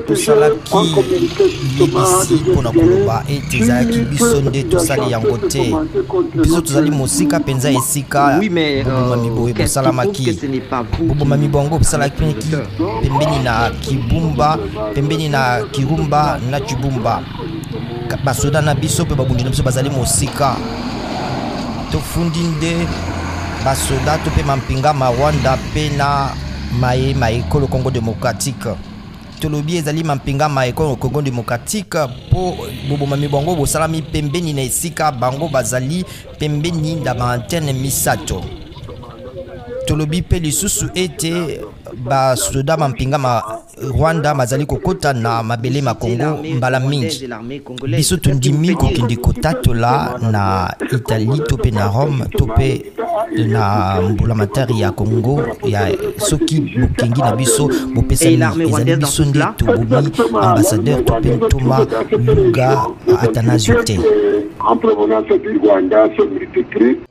Tosalaki liyebisi mpo na koloba ete ezalaki biso nde tosali yango te. Biso tozali mosika mpenza esika bobomami boye bosalamaki. Bobomami bwango bosalaki pembeni na Kibumba, pembeni na Kirumba na Kibumba. Basoda na biso mpe babundi na biso bazali mosika. Tofundi nde basoda to mpe mampinga ma Rwanda mpe na maye ma ekolo Congo democratique. Tolobi ezali mampinga ma ekolo Congo democratique mpo bobomami bwango bosalami pembeni na esika bango bazali pembeni na ba antenne misato. Tolobi mpe lisusu ete basoda mampinga ma Rwanda bazali kokota na mabele ma Congo mbala mingi. Biso tondimi kokende kotatola na Italie to mpe na Rome to mpe na mbulamatari ya Congo ya soki bokengi na biso bopesami, ezali biso nde tobomi ambassadeur to mpe ntoma Luga Athanasio te. En provenance du Rwanda se multiplient.